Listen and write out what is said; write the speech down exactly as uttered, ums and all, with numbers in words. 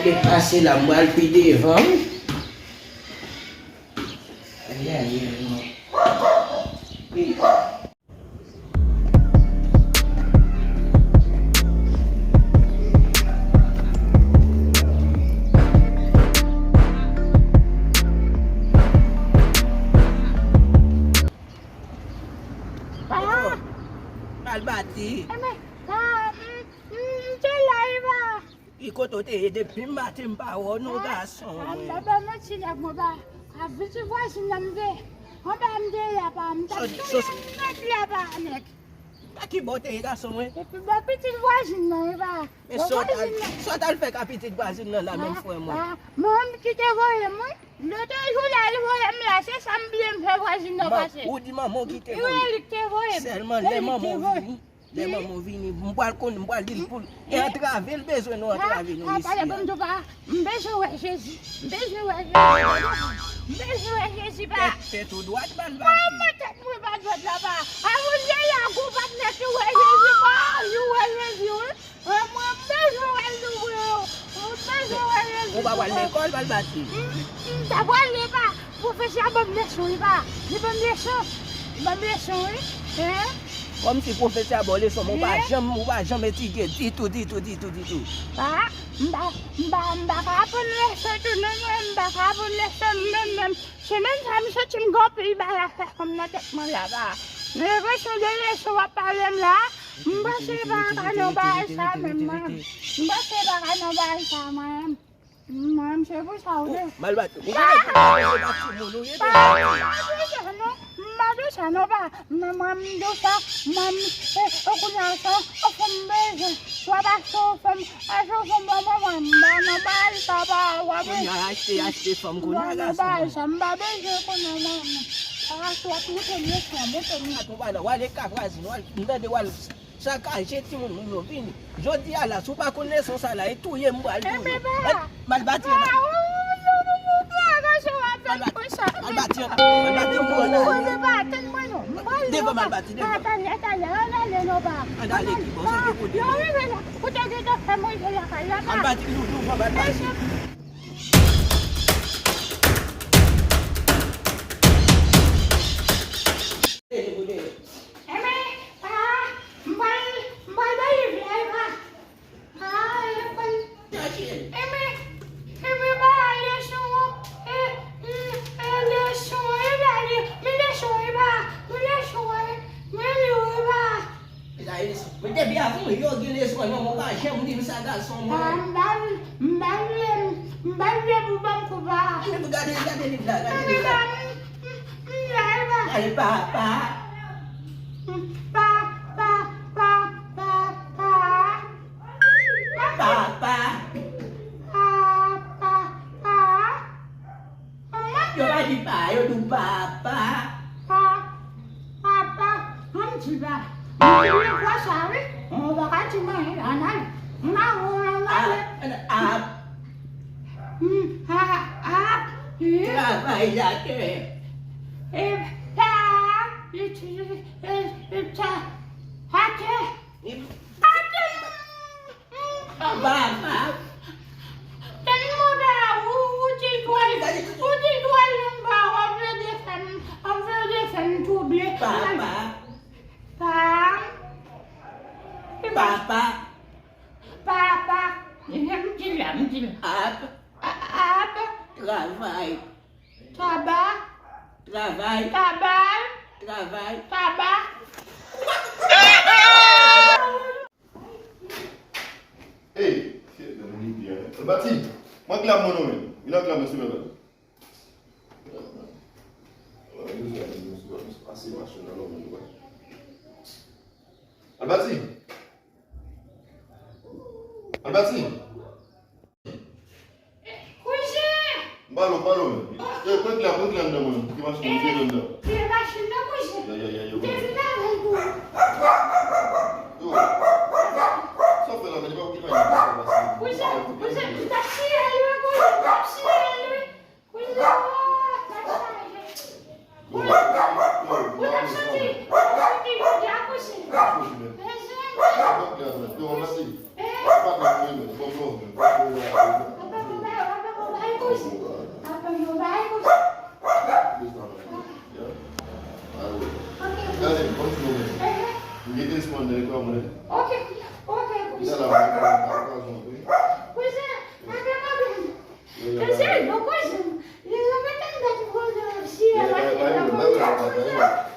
Depase la, m pral pi devan, wi. Ayayay, non. Ah! Malbati. Enben, ah, m, m, m te la, Eva. Ki kote w te ye depi maten m pa wè w non, gason mwen. Ah, m pa ba manti nèg mwen pa. A pitit vwazin nan m te. Mwen pa m te la pa. M t ap touye nèg la pa nèg. Pa ki bò w te ye gason mwen? Epi bò pitit vwazin nan, e pa. Men sa w t al, sa w t al fè ka pitit vwazin nan la menm frè mwen? Ah, mwen m ki te voye m wi. Lòt jou la li voye m la, se sa m bliye m fè vwazin nan pase. Ou di manman w ki te voye. Wi, li ki te voye m. Sèlman lè manman w vini. Lè manman w vini, m pral konn, m pral di l pou l. E antrave l bezwen nou antrave nou isi a. Talè pou m di w pa, m bezwen wè Jezi. M bezwen wè Jezi. M bezwen wè Jezi pa. Tèt, tèt ou dwat, Malbati. Kòman tèt mwen pa dwat la pa? Avan yè la, gwo patnè ki wè Jezi pa, li wè Jezi wi. Mwen, mwen bezwen wè l tou vre. Mwen bezwen wè Jezi tou vre. Ou pa pral lekòl, Malbati? M, m ta pral li pa. Pwofesè a ban m leson, li pa. Li ban m leson. Li ban m leson, wi. Hein? Kòmsi pwofesè a ba w leson, men ou pa janm, ou pa janm etidye ditou, ditou, ditou, ditou. Pa, m pa, m pa, m pa ka aprann leson tou, non, mwen, m pa ka aprann leson, menm, menm. Semèn sa, m santi m gen anpil bagay a fè kòm nan tèt mwen la, pa. Men leson de leson w ap pale m la, m panse pa ka nan bagay sa menm, mwen. M panse pa ka nan bagay sa, mwen. Mwen, m se pou sa ou ye. Malbati, ou konnen pou malbati moun ou ye, pa, m pa di sa, non. M pa di sa, non, pa. Mwen, mwen, m di sa, mwen, m, e, e, kounye a sa, ou fè m bezwen. Swa pastè, ou fè m, pastè, ou fè m bon, mwen, mwen, m pa nan bagay sa, pa, w ap kounye a achte, achte fanm, kounye a gason. Sa, m pa bezwen konnen, mwen, mwen. Pastè, w ap moute m leson, moute m. Ou pa nan, w ale ka vwazin, w al, m tande w al sakaje timoun moun yo vini. Jodi a la, si w pa konn leson sa la, e touye m pral touye w. Malbati an. Malbati an. Malbati an. Devan Malbati, devan. Ann ale ki bò, sa ki kote. Malbati, nou, nou, Malbati. Enben, ah, m pral, m pral bay liv la, e pa. Ah, e pral. Enben, enben, ba leson, e, e, e, leson, e, ba li, men leson, e pa, men leson, e, men li, e pa. Mwen depi avan yo gen leson, non, mwen pa janm li sa gason mwen. Ah, m pa, m pa vle, m pa vle pou ban m kou pa. Gade, gade liv la, gade liv la. Gade papa. Pa, pa, pa, pa, pa. Papa. Pa, pa, pa. Yo pa di pa, yo di papa. Pa, papa. An m di pa. M di li fwa sa wi. Ou pa ka di mwen, ann ale. M pa wè w, ann ale. Ap. M, a, ap. Travay atè. E, ta, li, li, e, e, ta, atè. Atè. Papa. Tèlman ba ou, ou di dwòl, ou di dwòl, m pa, w ap vle fè m, w ap vle fè m twouble. Papa. Pa. Papa. Papa. M di la, m di la. Ap. A, ap. Travay. Taba. Travay. Taba. Travay. Taba. Ey, fyèt nan moun li byen, wi. Albati, mwen klam mwen non, men. Vin ak klam mwen, silvouplè. Mwen bezwen al, mwen bezwen pase machin nan non, men, wi. Albati! Albati! Kouzen! M pale w, m pale w, men. E, pran kle a, pran kle a anndan, mwen. Ki machin, ki anndan. Kle machin nan, kouzen. Ya, ya, ya, ya. M te vin avè l tou. Yo. Sa w fè la, men, li pa okipe anyen, sa pase. Kouzen, kouzen, m t ap siye l, wi, kouzen, m t ap siye l, wi. Kouzen, oh, sa chaje. Ou t ap soti, ou t ap soti jodi a kouzen. Mezanmi. Yo, mèsi. Eh. Pa gen pwoblèm, bon, bon. Ok, ok, kouzen. Kouzen, kouzen. Kouzen, kouzen. Yo, yo, yo, yo. Yo, yo, yo, yo, yo.